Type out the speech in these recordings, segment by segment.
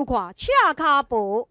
收看《赤跤婆》。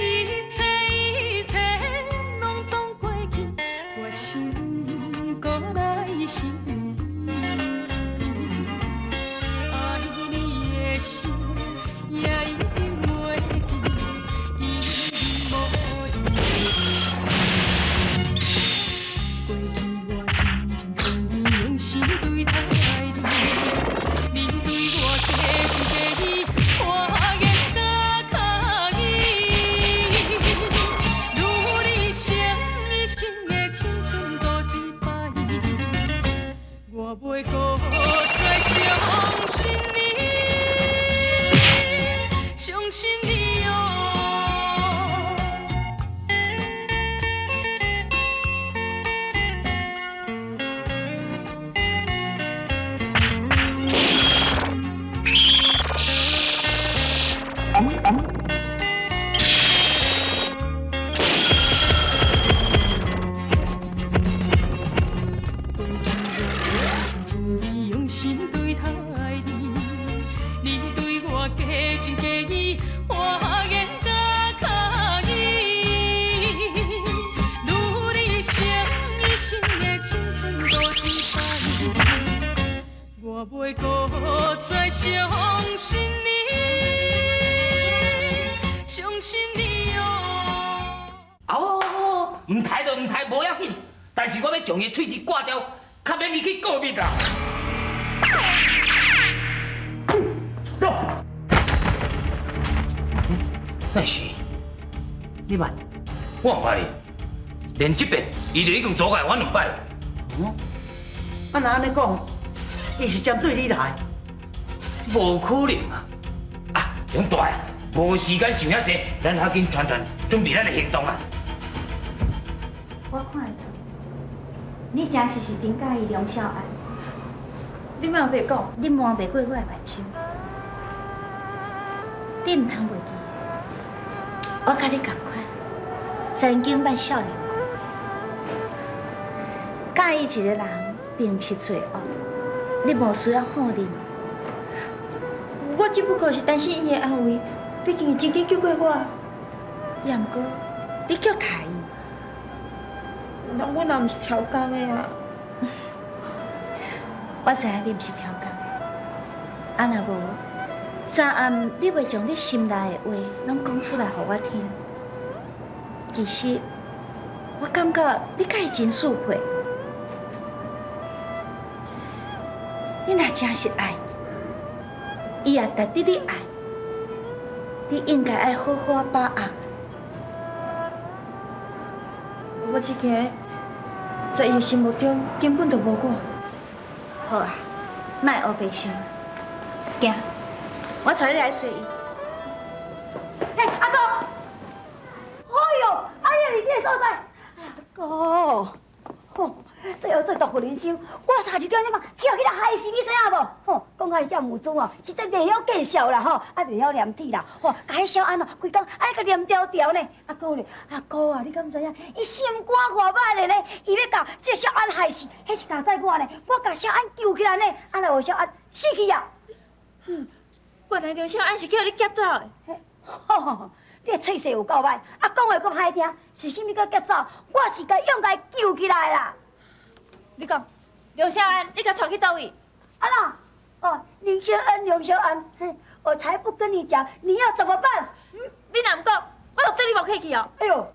一切一切拢总过去，我心阁来想你，爱你的心也一定袂记，伊无用。过去我真情真意用心对待你，你对我假情假意，我愿甲敲伊。如你生一生的青春搁一摆，我袂阁再相信你，相信你哦。过去我真情真意用心对待你，你对我假情假意，我愿甲敲伊。如你生一生的青春搁一摆，我袂阁再相信你，相信你哦。哦，毋刣就毋刣，無要緊。但是我欲將伊喙齒割掉，較免伊去告密啦。走。那是，你捌？我毋捌伊，連這遍伊就已經阻礙我兩擺。哦，啊若按呢講，伊是針對你來？無可能啊！啊，楊大啊，無時間想遐濟，咱較緊傳傳準備咱的行動啊！我看會出，你真實是真佮意梁少安。你莫白講，你瞞袂過我的目睭，你毋通袂記。我佮你仝款，曾經捌少年過。佮意一個人，並毋是罪惡，你無需要否認。我只不過是擔心伊的安危，畢竟伊曾經救過我。也毋過，你叫刣伊。那阮也毋是超工的啊。我知影你毋是超工的，啊若無，昨暗你袂將你心內的話攏講出來予我聽。其實，我感覺你佮伊真相配。你若真是愛伊，伊也值得你愛，你應該愛好好把握。我這個在伊的心目中根本就無我。好啊，莫烏白想，行，我帶你來揣伊。欸，阿哥，哎喲，哎呀，你這个所在，阿哥，吼，這要做大婦人心，我差一點點嘛，去予彼个害死，你知影無？吼，講甲伊這母豬哦，實在袂曉見笑啦吼，啊袂曉念鐵啦，吼，共彼小安哦，規工愛共念條條呢。阿哥咧，阿哥啊，你敢知影？伊心肝偌歹的呢，伊欲共這小安害死，彼是佳哉我呢，我共小安救起來呢，啊若無小安死去啊！原來梁小安是去予你劫走的。吼，你的喙勢有夠歹，啊講話閣歹聽，是啥物閣劫走？我是共用共伊救起來啦。你講，梁小安，你共帶去佗位？啊啦，哦，林小安，梁小安，嘿，我才不跟你講，你要怎麼辦？你若毋講，我就對你無客氣哦。哎喲，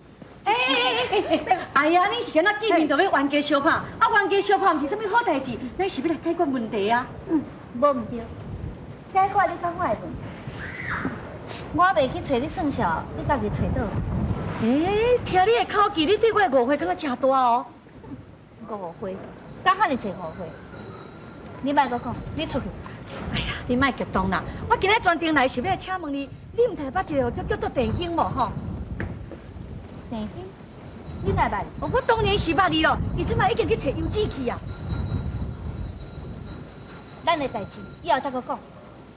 欸欸欸欸欸！哎呀，你是按怎見面就欲冤家相拍？啊，冤家相拍毋是啥物好代誌，咱是欲來解決問題啊。嗯，無毋對，解決你佮我的問題。我袂去揣你算數，你家己揣倒。欸，聽你的口氣，你對我的誤會感覺誠大哦。誤會？敢遐爾濟誤會？你莫閣講，你出去。哎呀，你莫激動啦！我今日專程來是欲來請問你，你毋知捌一個叫做鄭興無吼？鄭興？你哪捌？哦，我當然是捌伊咯，伊這擺已經去揣優子去啊。咱的代誌以後才閣講，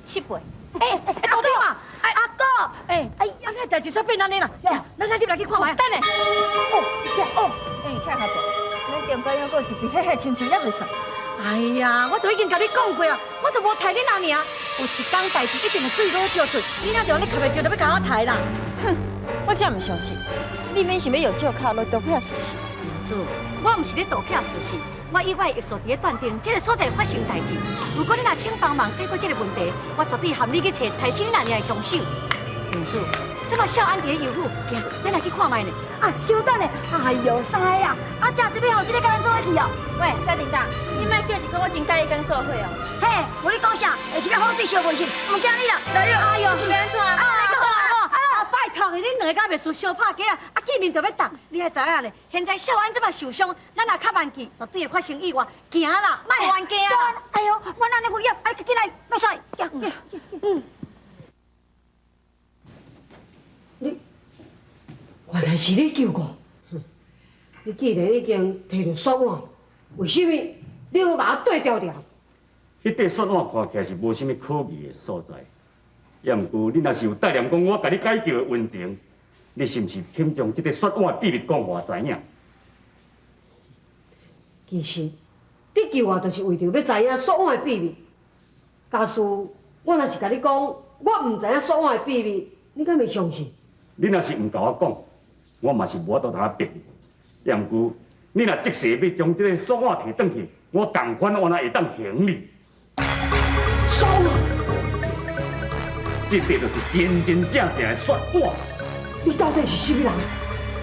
失陪。欸欸，阿哥啊，阿哥，欸，哎，啊，那代誌煞變按呢啦？咱來入來去看覓。等下。哦，哦，欸，赤跤婆，店家还阁有一笔，嘿嘿，亲像犹袂算。哎呀，我都已經共你講過啊，我都無刣恁阿娘，有一工代誌一定會水落石出，你若著按呢磕袂著，就欲共我刣啦。哼，我才毋相信，你免想欲用借口來逃避事實。子，我毋是咧逃避事實，我以我的醫術佇咧斷定這个所在發生代誌。如果你若肯幫忙解決這个問題，我絕對含你去揣刣死恁阿娘的兇手。明子，這馬少安佇咧遊府，行，咱來去看覓呢。啊，稍等咧，哎喲，三个啊，啊，真是欲予這个佮咱做伙去哦。喂，小叮當，你莫叫一個我真佮意佮做伙哦。嘿，無你講啥，會是欲好對相問是，毋驚你啦。來哟，哎喲，是欲按怎啊？啊，拜託的，恁兩个敢袂輸相拍假啊？啊，見面就欲動，你愛知影咧？現在少安這麼受傷，咱若較慢去，絕對會發生意外。行啦，莫冤家少安，哎喲，我按呢危險，啊，你緊來，莫出來，行。嗯。你原來是你救我，你既然已經提著雪碗，為什麼你閣共我綴牢牢？彼塊雪碗看起來是無啥物可疑的所在，也毋過你若是有帶念講我共你解救的恩情，你是毋是肯將這塊雪碗的秘密講予我知影？其實你救我，就是為著欲知影雪碗的秘密。假使我若是共你講，我毋知影雪碗的秘密，你敢會相信？你若是毋共我講，我嘛是無法度通逼你。也毋過，你若即時欲將這个雪碗提轉去，我仝款我哪會當還你？雪碗，這塊就是真真正正的雪碗。你到底是啥物人？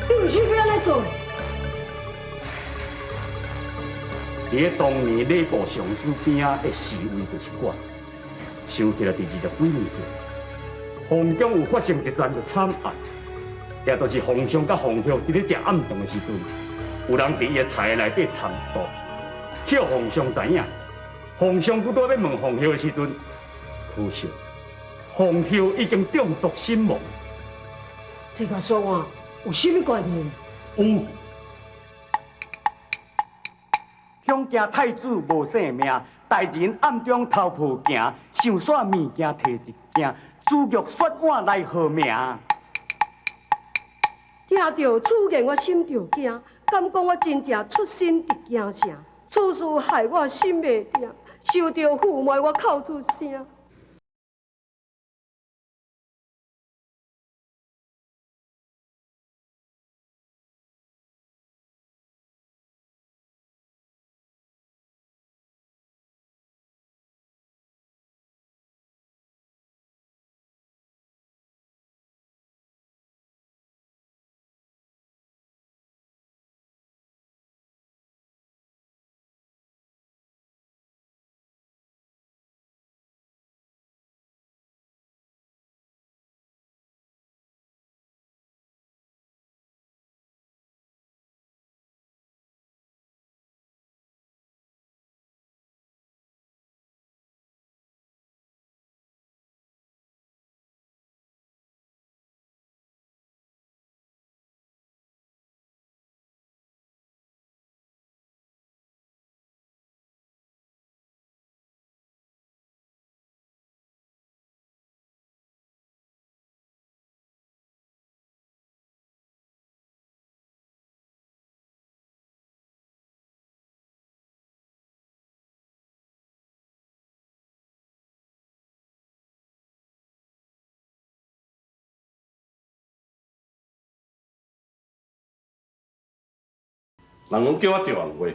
你為啥物欲按呢做？佇咧當年禮部尚書邊仔的侍衛就是我。想起來，佇20幾年前，皇宮有發生一樁的慘案，也就是皇上佮皇后佇咧食暗頓的時陣，有人佇伊的菜內底摻毒，予皇上知影。皇上拄拄欲問皇后的時陣，可惜皇后已經中毒身亡。這佮雪碗有啥物關係？有。恐驚太子無性命，大人暗中偷抱行，想煞物件提一件，珠玉雪碗來號名。聽著此言，我心著驚，敢講我真正出身佇京城，此事害我心袂定，受著負瞞我哭出聲。人攏叫我趙紅花，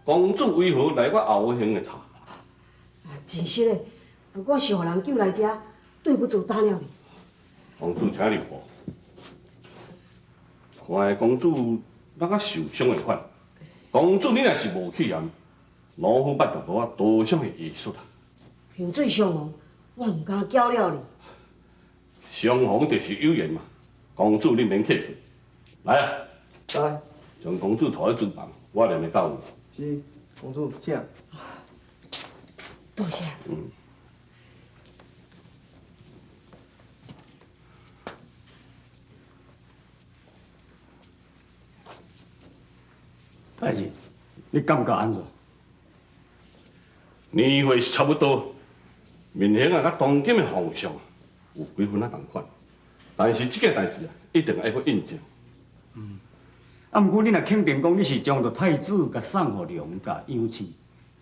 公主為何來我後園的茶？真實的，我是予人救來遮，對不住打擾你。公主，請入座。看來公主那較受傷的款。公主，你若是無去嫌，老夫捌淡薄仔多傷的醫術啊。萍水相逢，我毋敢攪擾你。相逢就是有緣嘛。公主，你免客氣。來啊，來。將公主帶去廚房，我連會教你。是，公主，請。多謝。嗯。大人，你感覺按怎？年歲是差不多，面型啊，佮當今的皇上有幾分仔仝款，但是這件代誌啊，一定愛閣印證。嗯。啊，毋過你若肯定講你是將著太子共送予梁家養飼，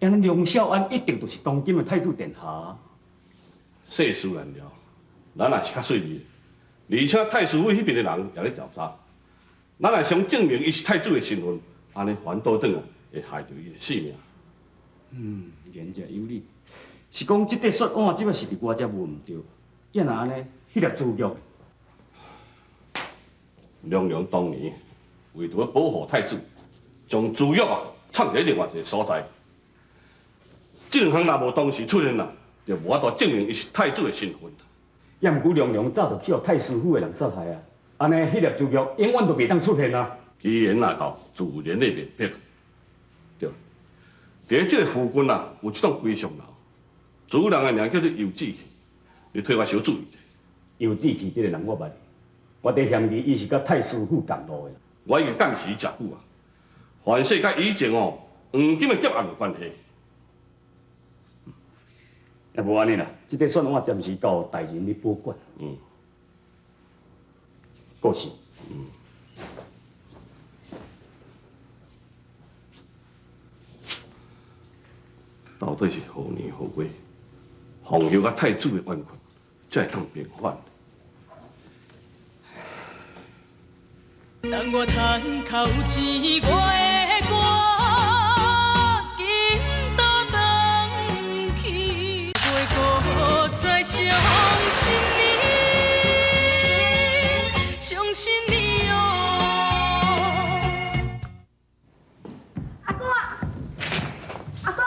按呢梁孝安一定就是當今的太子殿下。世事難料，咱也是較細膩的，而且太師府彼邊的人也咧調查，咱若想證明伊是太子的身份，按呢反倒轉來會害著伊的性命。嗯，言者有理，是講這塊雪碗這擺是佇我遮無毋對，啊若按呢，彼粒珠玉，娘娘當年為著欲保護太子，將珠玉啊藏佇另外一个所在。這兩項若無當時出現啊，就無法度證明伊是太子的身份。也毋過娘娘早就去予太師府的人殺害啊，按呢，彼粒珠玉永遠都袂當出現啊。機緣若到，自然會面壁。對，佇這个附近啊，有一棟歸屬樓，主人的名叫做尤志氣，你替我小注意一下。尤志氣這个人我捌，我佇嫌疑伊是佮太師府仝路的。我已經監視伊誠久啊，凡勢佮以前哦黃金的劫案有關係。也無按呢啦，這塊算我暫時交大人你保管。嗯。過時。嗯。到底是何年何月，皇后佮太子的冤屈才會當平反？等我趁夠錢，我會趕緊倒轉去，袂閣再相信你，相信你哦。阿哥啊，阿哥，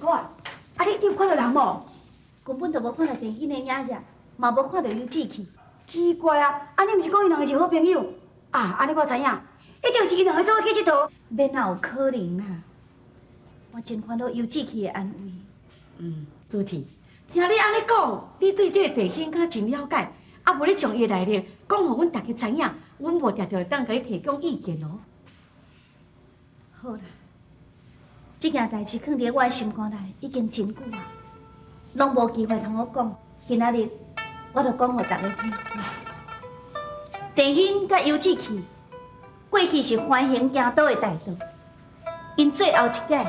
哥啊，啊你有看著人無？根本就無看著鄭興的影子，嘛無看著尤志氣。奇怪啊！啊，你毋是講𪜶兩个是好朋友？啊，按呢我知影，一定是𪜶兩个做伙去𨑨迌。欲哪有可能啊？我真煩惱尤志氣的安危。嗯，主持，聽你按呢講，你對這个地形敢若真了解，啊，無你將伊的來歷講予阮大家知影，阮無定定會當共你提供意見哦。好啦，這件代誌囥佇我的心肝內已經真久啊，攏無機會通好講。今仔日我就講予大家聽。鄭興佮尤志氣過去是歡迎行賭的大盜，𪜶最後一擺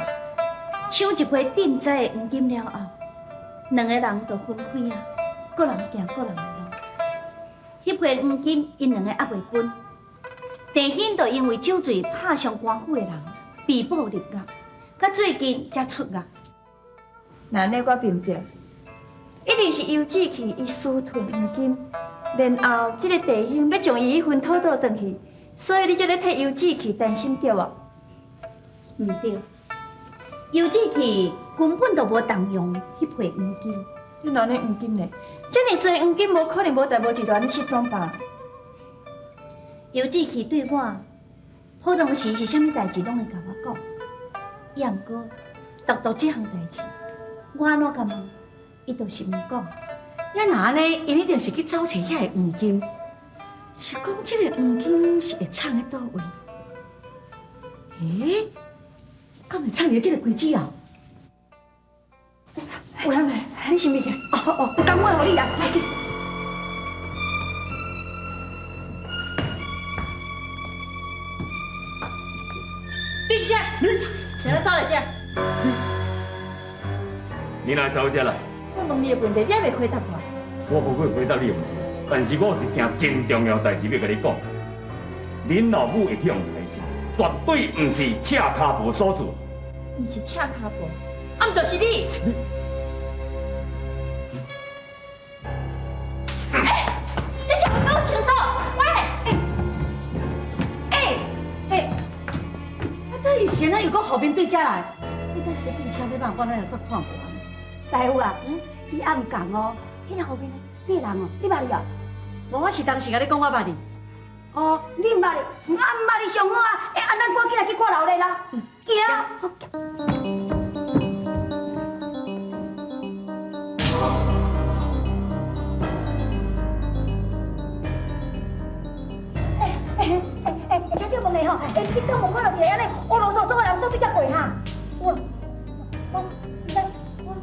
搶一批賑災的黃金了後，兩个人就分開啊，各人行各人的路。彼批黃金，𪜶兩个猶未分。鄭興就因為酒醉拍傷官府的人，被捕入獄，到最近才出獄。那按呢我明白，一定是尤志氣伊私吞黃金，然後這个弟兄欲將伊彼份討倒轉去，所以你才咧替尤志氣擔心對無？毋對，尤志氣根本就無動用彼批黃金。你哪呢黃金呢？這爾濟黃金，無可能無代無誌就按呢失蹤吧？尤志氣對我，普通時是啥物代誌攏會共我講，也毋過獨獨這項代誌，我按怎共問，伊就是毋講。也若按呢，𪜶一定是去走揣遐个黃金，是講這个黃金是會藏佇佗位？欸，敢會藏佇這个櫃子後？有人來，你是物件？哦哦，我趕快予你來，來去。你是啥？啥人走來這？你哪會走這來？我問你的問題，你猶未回答我。我無會回答你的問題，但是我有一件真重要代誌欲共你講。恁老母會去予刣死，絕對毋是赤跤步所做。毋是赤跤步，啊，毋就是你。欸，你這會講清楚，喂！欸，啊，等伊先啊，又閣後面對這來，你敢是咧變車尾仔，我哪會煞看無啊？師傅啊，你也毋仝哦，彼个後面的，你的人哦，你捌伊哦？無，我是當時共你講我捌伊。哦，你毋捌伊，啊毋捌伊上好啊！欸，啊，咱趕緊來去看老咧啦，行。欸，小姐問你吼，欸，你敢無看著一个按呢烏囉嗦嗦的人做比遮過哈？我，我，我，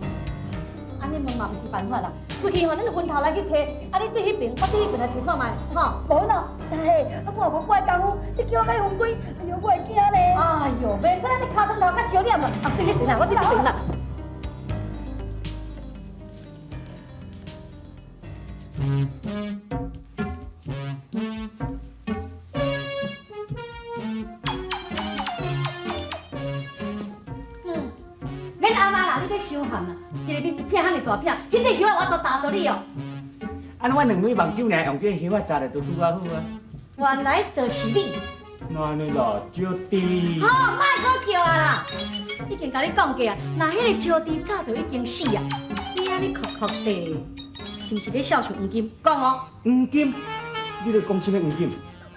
按呢問嘛毋是辦法啦。规气吼，咱就分头来去揣。啊，你对彼边，我对彼边来揣看觅，吼。无啦，师兄，啊，我也无怪功夫，你叫我共你分开，哎哟，我会惊咧。哎哟，袂使按呢尻川头较烧点啦。啊，对彼边啦，我对这边啦。免阿妈啦，你咧伤含啦，一个面一片遐尔大片，彼个叶仔我都打著你哦。按我两蕊目睭尔，用这个叶仔扎咧，就拄仔好啊。原来就是你。哪呢啦，招娣。好，莫阁叫啊啦！已经共你讲过啊，若彼个招娣早就已经死啊，你按呢哭哭地，是毋是咧孝顺黄金？讲哦。黄金？你咧讲啥物黄金？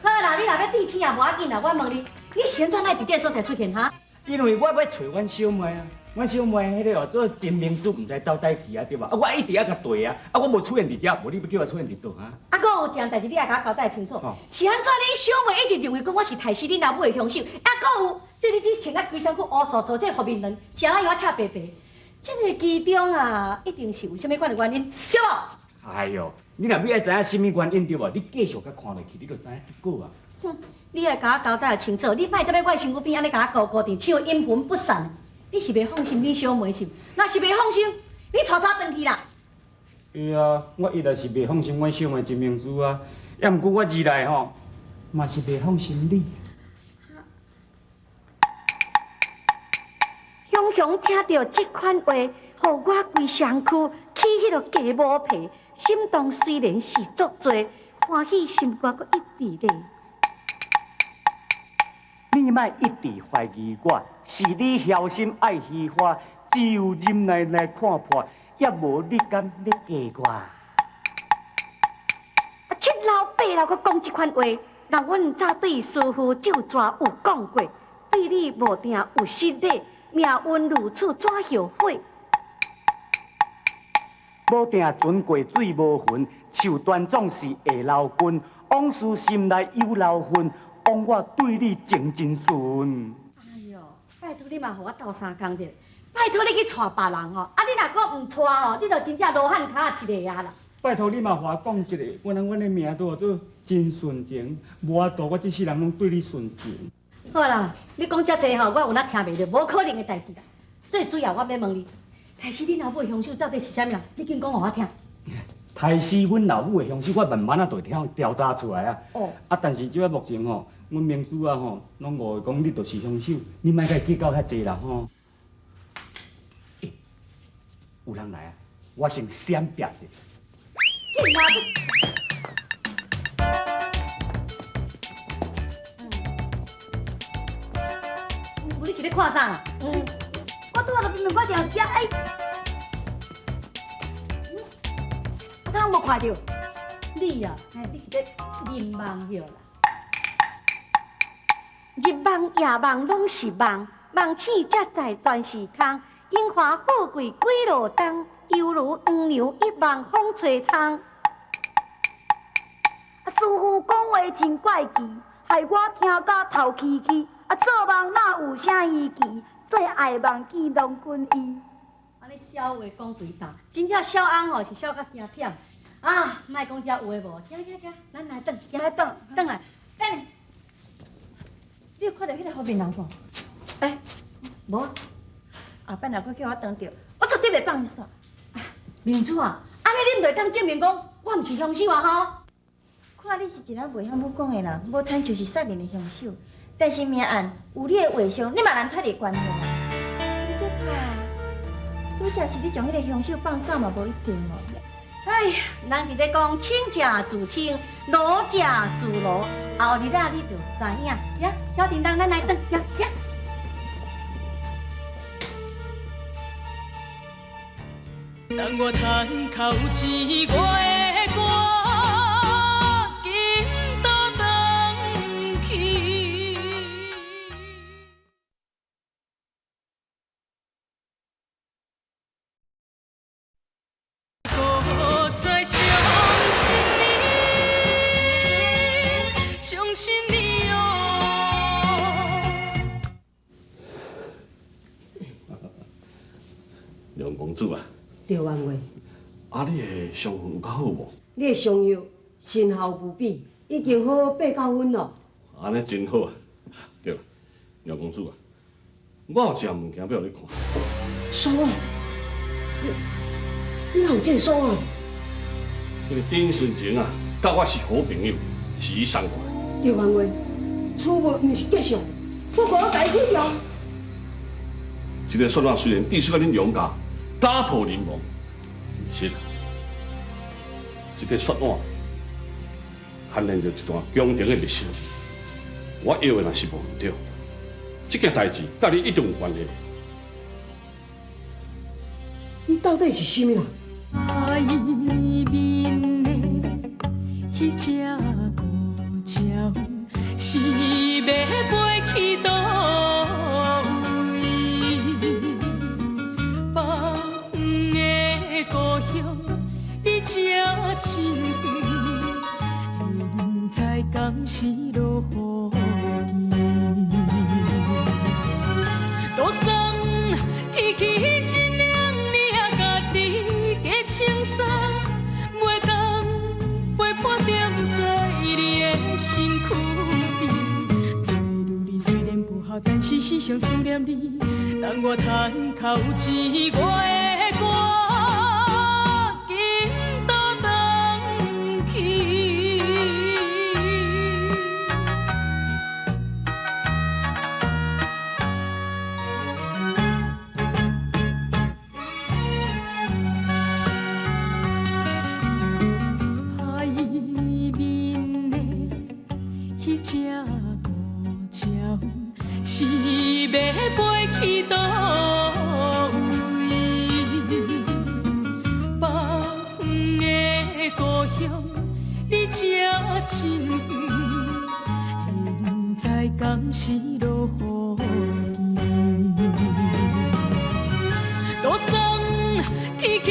好啦，你若欲致醒也无要紧啦，我问你，你是按怎会伫这个所在出现哈？因为我欲揣阮小妹啊，阮小妹彼个哦做真明珠，毋知走佗去啊，对无？啊，我一直犹共缀啊，啊，我无出现伫遮，无你欲叫我出现伫佗啊？啊，阁有一项代志，你爱共我交代清楚。是按怎恁小妹一直认为讲我是杀死恁老母的凶手，啊，阁有对你这穿甲规身躯乌素素这个覆面人，是按怎样赤白白？这个其中啊，一定是有啥物款的原因，对无？哎哟，你若欲爱知影啥物原因对无？你继续共看落去，你就知影结果啊。哼，你爱共我交代清楚，你莫踮咧我身躯边按呢共我勾勾缠，像阴魂不散。你是袂放心恁小妹是？若是袂放心，你带带转去啦。对啊，我一来是袂放心阮小妹真明珠啊，也毋过我二来吼，嘛是袂放心你。雄雄听著这款话，予我规身躯起彼个鸡毛皮，心动虽然是足济，欢喜心肝阁一直咧。你莫一直怀疑我，是你枵心爱虚华，只有忍耐来看破，也无你敢咧嫁我。啊，七老八老阁讲这款话，若阮早对师父咒蛇有讲过，对你无定有失礼，命运如此怎后悔？无定船过水无痕，树端总是会老根，往事心内有留痕。讲我对你情真纯。哎哟，拜托你嘛，予我斗相共者，拜托你去娶别人哦。啊，你若阁毋娶哦，你就真正罗汉跤一个啊啦。拜托你嘛，予我讲一下，原来阮的名都叫做真纯情，无法度，我这世人拢对你纯情。好啦，你讲遮济吼，我有哪听袂著，无可能的代志啦。最主要我欲问你，杀死恁老母的凶手到底是啥物人？你紧讲予我听。杀死阮老母的凶手，我慢慢仔就会调调查出来啊。哦。啊，但是这摆目前吼，阮明珠啊吼，拢误会讲你就是凶手，你莫共伊计较遐济啦吼。欸，有人来啊，我先闪避者。紧啦！有你是咧看啥啊？我拄仔路边我就食哎。我无看著你啊，你是咧入梦著啦。日梦夜梦拢是梦，梦醒才知全是空。荣华富贵几落冬，犹如黄牛一梦风吹窗。啊，师父讲话真怪奇，害我听甲头起起。啊，做梦哪有啥稀奇？做爱梦见郎君伊。按呢痟话讲规担，真正痟翁吼是痟甲真忝。啊，莫讲遮有的无，行行行，咱来转，来转，转来。等下，你有看著彼个好面人无？欸，无。后摆若阁叫我撞著，我绝对袂放伊煞。明珠啊，按呢你毋就会当证明讲我毋是凶手啊吼？看你是一个袂晓武功的人，无亲像是杀人的凶手。但是命案有你的画像，你嘛难脱离关系啦。的确，拄才是你将彼个凶手放走嘛，无一定哦。哎呀，人伫咧讲清者自清，浊者自浊，后日啊你就知影。行，小叮当，咱来转，行行。当我叹口气，我会赶紧倒转去。搁再相信你，相信你哦。梁公子啊。赵万月。啊，你的傷有較好無？你的傷藥神效無比，已經好八九分咯。按呢真好啊！對啦，苗公主啊，我有一項物件欲予你看。煞碗，你哪有這个煞碗？彼个丁順晴啊，佮我是好朋友，是伊送我的。赵元月，此物毋是吉祥，不過我共伊毁掉。這个煞碗雖然必須佮恁楊家家破人亡，其實這个煞碗牽連著一段宮廷的秘密。我要的若是無毋對，這件代誌佮你一定有關係。你到底是啥物人？海面的彼隻孤鳥，是欲飛去佗位？放的故鄉離這真遠，毋知敢是落雨季。桌送去去一領領家己加穿衫，袂當陪伴踮在你的身軀邊。做女兒雖然不孝，但是時常思念你。當我趁較有錢，我會趕緊倒轉去。海面的彼隻孤鳥，是欲飛去佗位？放的故鄉離這真遠，毋知敢是落雨季。桌送去去。